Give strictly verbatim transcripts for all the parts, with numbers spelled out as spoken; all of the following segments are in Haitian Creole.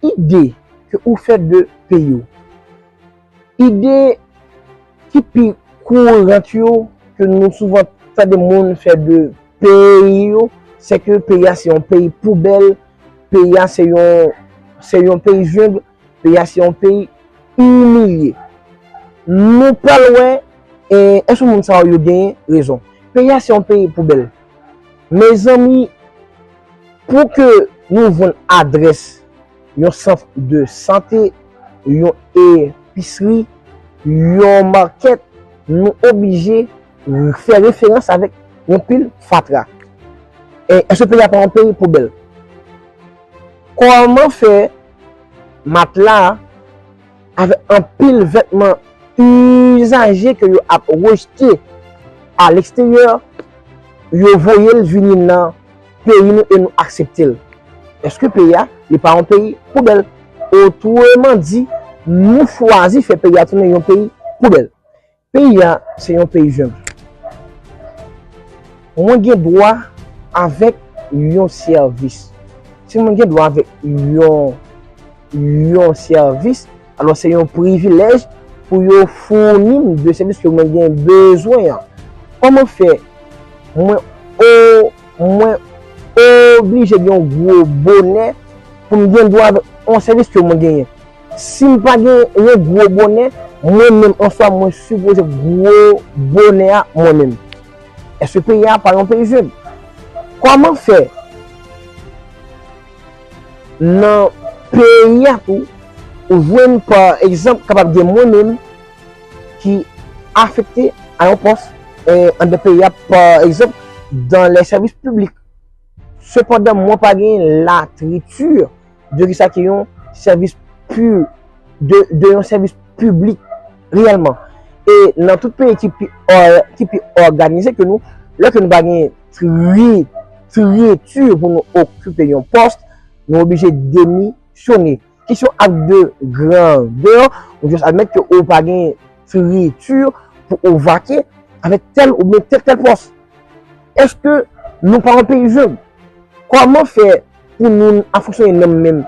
Ide ke ou fè de peyi w. Ide ki pi kouran yo, ke nou souvan tande moun fè de peyi yo, se ke peyi a se yon peyi poubèl, peyi a se yon, se yon peyi jeng, peyi a se yon peyi imilye. Nou pral wè, e, èske moun sa yo genyen rezon? Peyi a se yon peyi poubèl. Mezanmi, pou ke nou jwenn adrès yon sant de sante, yon episri, yon makèt, nou oblije fè referans avèk yon pil fatra. E, èske peyi a pa yon peyi poubèl? Kòman fè matla avèk anpil vètman izaje ke yo ap rejte a leksteryè, yo voye l vini nan peyi nou e nou aksepte l? Èske peyi a, li pa yon peyi poubèl? Otreman di, nou chwazi fè peyi a tounen yon peyi poubèl. Peyi a, se yon peyi jeng. Mwen gen dwa avèk yon sèvis. Si mwen gen dwa avèk yon, yon sèvis, alò se yon privilèj pou yo founi m de sèvis ke mwen gen bezwen an. Kòman fè mwen o, mwen oblije gen yon gwo bonè pou m gen dwa avèk yon sèvis ke mwen genyen? Si m pa gen yon gwo bonè, mwen menm answa, mwen sipoze gwo bonè a mwen menm. Èske peyi a pa yon peyi jeng? Kòman fè nan peyi a tou, ou jwenn, pa egzanp, kapab gen mwen menm ki afekte a yon pòs, eh, anndan peyi a, pa egzanp, dans les services publics. Sepandan, mwen pa gen latriti de kisa ki yon sèvis pi-, de, de yon sèvis piblik reyèlman. E nan tout peyi ki pi ò-, ki pi òganize ke nou, lè ke nou pa gen tri-, triyeti pou nou okipe yon pòs, nou oblije demisyone. Kesyon ak de grandè, ou jis admèt ke ou pa gen triyeti pou ou vake avèk tèl oubyen tèl, tèl pòs. Èske nou pa yon peyi jeng? Kòman fè pou nou ap fonksyone nan menm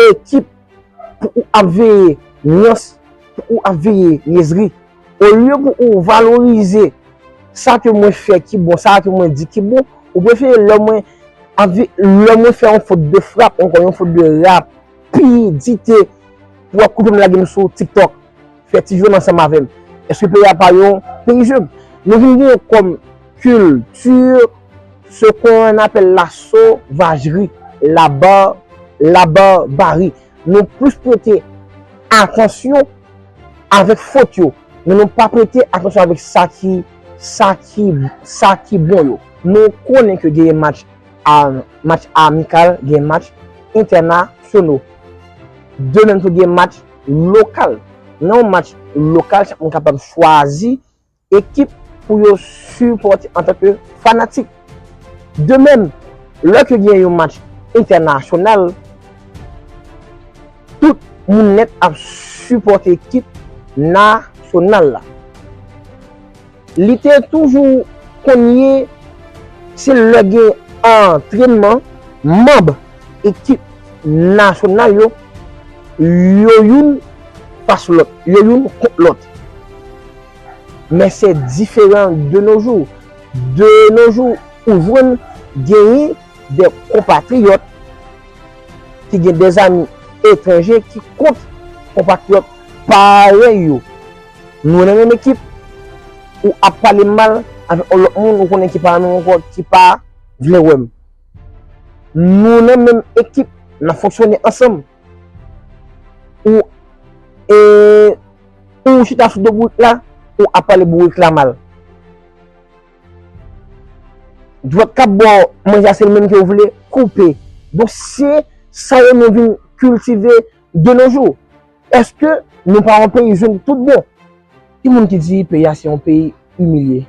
ekip, pou ou ap veye nyans, pou ou ap veye nyezri? Olye pou ou valorize sa ke mwen fè ki bon, sa ke mwen di ki bon, ou prefere lè mwen ap vi-, lè mwen fè yon fot de frap, ankò yon fot de rapidite, pou w ap koupe m lage m sou TikTok, fè ti jwèm ansanm avè m. Èske peyi a pa yon peyi jeng? Nou vin genyen kòm kilti ce qu'on appelle la sauvagerie, la bar-, la barbarie. Nou plis prete atansyon avèk fot yo, men nou pa prete atansyon avèk sa ki, sa ki, sa ki bon yo. Nou konnen ke genyen match a, match amikal, gen match entènasyonal. De menm tou gen match lokal. Nan yon match lokal, chak moun kapab chwazi ekip pou yo sipòte antanke fanatik. De menm, lè ke gen yon match entènasyonal, tout moun nèt ap sipòte ekip nasyonal la. Li te toujou konn ye, se lè gen antrènman, manm ekip nasyonal yo, yo youn fas lòt, yo youn kont lòt. Men se diferan de nos jours. De nos jours, ou jwenn genyen de konpatriyòt ki gen de zami etranje ki kont konpatriyòt parèy yo. Nou nan menm ekip, ou ap pale mal avèk yon lòt moun ou konnen ki pa renmen w ankò, ki pa vle wè m. Nou nan menm ekip, n ap fonksyone ansanm. Ou, e, ou chita sou do bourik la, ou ap pale bourik la mal. Dwèt k ap ba w manje a, se li menm ke w vle koupe. Donk, se sa yo nou vin kiltive de nos jours. Èske nou pa yon peyi jeng tout bon? Ki moun ki di peyi a se yon peyi imilye?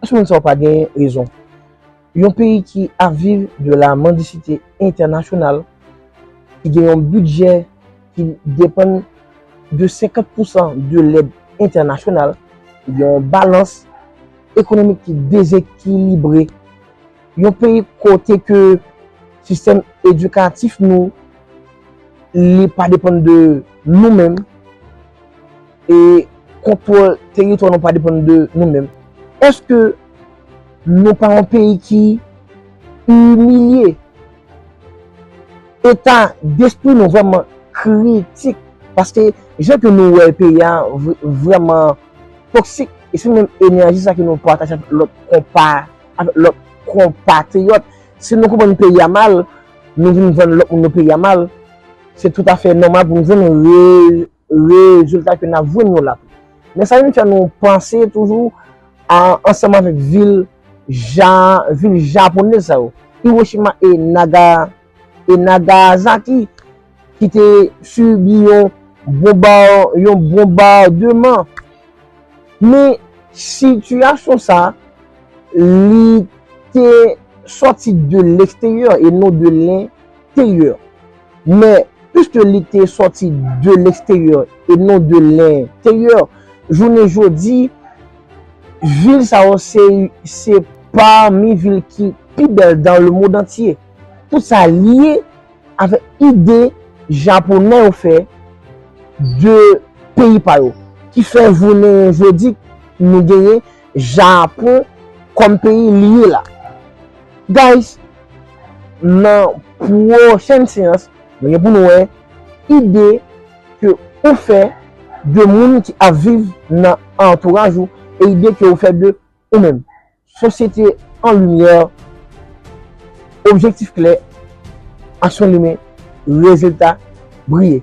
Èske moun sa yo pa gen rezon? Yon peyi ki ap viv de la mendicité internationale, ki gen yon bidjè ki depann de senkant pousan de lèd entènasyonal, yon balans ekonomik ki dezekilibre, yon peyi kote ke sistèm edikatif nou li pa depann de nou menm, e kontwòl teritwa nou pa depann de nou menm. Èske nou pa yon peyi ki imilye? Eta despri nou vrèman kritik, paske jan ke nou wè peyi a vrèman toksik, e se menm enèji sa ke nou pataje avèk lòt konpa, avèk lòt konpatriyòt. Si nou konprann peyi a mal, nou vin vann lòt moun nou peyi a mal, se toutafè nòmal pou nou jwenn re, rezilta ke n ap jwenn yo la. Men sa vin fè nou panse toujou a, ansanm avèk vil, ja, vil japonèz sa yo, Hiroshima e Naga, e Nagasaki, ki te sibi yon bonba, yon bonbademan. Men sitiyasyon sa, li te sòti de leksteryè e non de lenteryè. Men piske li te sòti de leksteryè e non de lenteryè, jounen jodi, vil sa yo se, se pami vil ki pi bèl dans le monde entier. Tout sa lye avèk ide japonè yo fè de peyi pa yo, ki fè jounen jodi nou genyen Japon kòm peyi li ye la. Guys, nan pwochèn seyans, nou gen pou nou wè ide ke ou fè de moun ki ap viv nan antouraj ou e ide ke ou fè de ou menm. Sosyete an limyè, objektif klè, aksyon limen, rezilta briye.